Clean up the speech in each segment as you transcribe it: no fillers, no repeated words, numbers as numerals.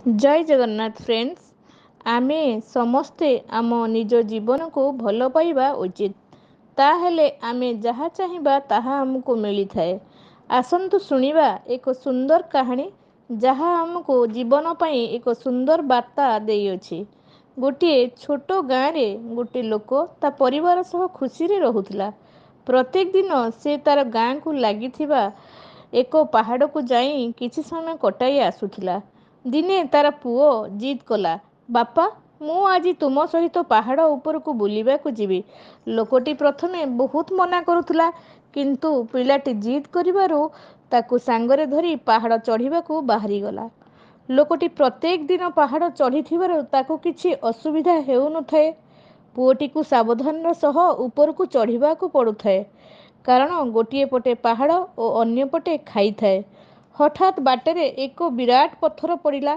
ଜୟ Jagannath friends, ଆମେ ସମସ୍ତେ ଆମ ନିଜ ଜୀବନକୁ ଭଲ ପାଇବା ଉଚିତ। ତାହେଲେ ଆମେ ଯାହା ଚାହିଁବା ତାହା ଆମକୁ ମିଳିଥାଏ। ଆସନ୍ତୁ ଶୁଣିବା ଏକ ସୁନ୍ଦର କାହାଣୀ, ଯାହା ଆମକୁ ଜୀବନ ପାଇଁ ଏକ ସୁନ୍ଦର ବାର୍ତ୍ତା ଦେଇଅଛି। ଗୋଟିଏ ଛୋଟ ଗାଁରେ ଗୋଟିଏ ଲୋକ ତା ପରିବାର ସହ ଖୁସିରେ ରହୁଥିଲା। ପ୍ରତ୍ୟେକ ଦିନ ସେ ତାର ଗାଁକୁ ଲାଗିଥିବା ଏକ ପାହାଡ଼କୁ ଯାଇ କିଛି ସମୟ କଟାଇ ଆସୁଥିଲା। ଦିନେ ତାର ପୁଅ ଜିଦ୍ କଲା, ବାପା, ମୁଁ ଆଜି ତୁମ ସହିତ ପାହାଡ଼ ଉପରକୁ ବୁଲିବାକୁ ଯିବି। ଲୋକଟି ପ୍ରଥମେ ବହୁତ ମନା କରୁଥିଲା, କିନ୍ତୁ ପିଲାଟି ଜିଦ୍ କରିବାରୁ ତାକୁ ସାଙ୍ଗରେ ଧରି ପାହାଡ଼ ଚଢ଼ିବାକୁ ବାହାରିଗଲା। ଲୋକଟି ପ୍ରତ୍ୟେକ ଦିନ ପାହାଡ଼ ଚଢ଼ିଥିବାରୁ ତାକୁ କିଛି ଅସୁବିଧା ହେଉନଥାଏ। ପୁଅଟିକୁ ସାବଧାନର ସହ ଉପରକୁ ଚଢ଼ିବାକୁ ପଡ଼ୁଥାଏ, କାରଣ ଗୋଟିଏ ପଟେ ପାହାଡ଼ ଓ ଅନ୍ୟ ପଟେ ଖାଇ ଥାଏ। ହଠାତ୍ ବାଟରେ ଏକ ବିରାଟ ପଥର ପଡ଼ିଲା।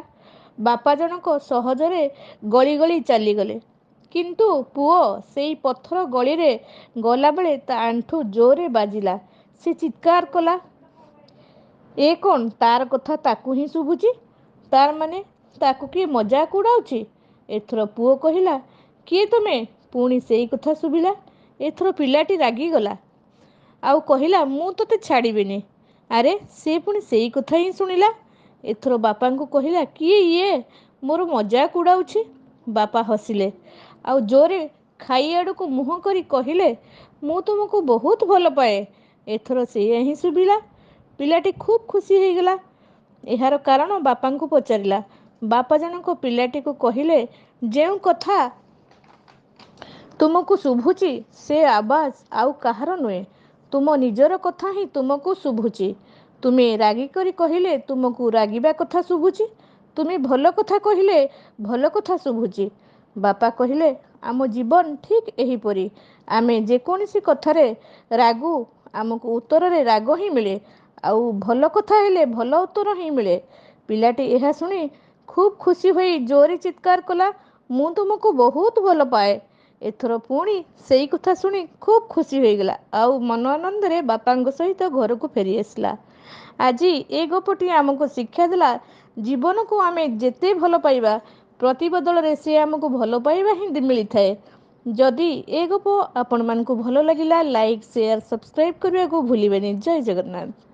ବାପା ଜଣକ ସହଜରେ ଗଳି ଗଳି ଚାଲିଗଲେ, କିନ୍ତୁ ପୁଅ ସେଇ ପଥର ଗଳିରେ ଗଲାବେଳେ ତା ଆଣ୍ଠୁ ଜୋରରେ ବାଜିଲା। ସେ ଚିତ୍କାର କଲା, ଏ କ'ଣ ତାର କଥା ତାକୁ ହିଁ ଶୁଭୁଛି? ତାର ମାନେ ତାକୁ କିଏ ମଜାକ ଉଡ଼ାଉଛି? ଏଥର ପୁଅ କହିଲା, କିଏ ତୁମେ? ପୁଣି ସେଇ କଥା ଶୁଭିଲା। ଏଥର ପିଲାଟି ରାଗିଗଲା ଆଉ କହିଲା, ମୁଁ ତୋତେ ଛାଡ଼ିବିନି। ଆରେ, ସେ ପୁଣି ସେଇ କଥା ହିଁ ଶୁଣିଲା। ଏଥର ବାପାଙ୍କୁ କହିଲା, କିଏ ଇଏ ମୋର ମଜାକ ଉଡ଼ାଉଛି? ବାପା ହସିଲେ ଆଉ ଜୋରେ ଖାଇ ଆଡ଼କୁ ମୁହଁ କରି କହିଲେ, ମୁଁ ତୁମକୁ ବହୁତ ଭଲ ପାଏ। ଏଥର ସେଇଆ ହିଁ ଶୁଭିଲା। ପିଲାଟି ଖୁବ୍ ଖୁସି ହେଇଗଲା। ଏହାର କାରଣ ବାପାଙ୍କୁ ପଚାରିଲା। ବାପା ଜଣକ ପିଲାଟିକୁ କହିଲେ, ଯେଉଁ କଥା ତୁମକୁ ଶୁଭୁଛି ସେ ଆବାଜ ଆଉ କାହାର ନୁହେଁ, ତୁମ ନିଜର କଥା ହିଁ ତୁମକୁ ଶୁଭୁଛି। ତୁମେ ରାଗିକରି କହିଲେ ତୁମକୁ ରାଗିବା କଥା ଶୁଭୁଛି, ତୁମେ ଭଲ କଥା କହିଲେ ଭଲ କଥା ଶୁଭୁଛି। ବାପା କହିଲେ, ଆମ ଜୀବନ ଠିକ୍ ଏହିପରି। ଆମେ ଯେକୌଣସି କଥାରେ ରାଗୁ, ଆମକୁ ଉତ୍ତରରେ ରାଗ ହିଁ ମିଳେ, ଆଉ ଭଲ କଥା ହେଲେ ଭଲ ଉତ୍ତର ହିଁ ମିଳେ। ପିଲାଟି ଏହା ଶୁଣି ଖୁବ୍ ଖୁସି ହୋଇ ଜୋରେ ଚିତ୍କାର କଲା, ମୁଁ ତୁମକୁ ବହୁତ ଭଲ ପାଏ। ଏଥର ପୁଣି ସେଇ କଥା ଶୁଣି ଖୁବ୍ ଖୁସି ହୋଇଗଲା ଆଉ ମନ ଆନନ୍ଦରେ ବାପାଙ୍କ ସହିତ ଘରକୁ ଫେରିଆସିଲା। ଆଜି ଏ ଗପଟି ଆମକୁ ଶିକ୍ଷା ଦେଲା, ଜୀବନକୁ ଆମେ ଯେତେ ଭଲ ପାଇବା, ପ୍ରତିବଦଳରେ ସେ ଆମକୁ ଭଲ ପାଇବା ହିଁ ମିଳିଥାଏ। ଯଦି ଏ ଗପ ଆପଣମାନଙ୍କୁ ଭଲ ଲାଗିଲା, ଲାଇକ୍, ସେୟାର, ସବସ୍କ୍ରାଇବ୍ କରିବାକୁ ଭୁଲିବେନି। ଜୟ ଜଗନ୍ନାଥ।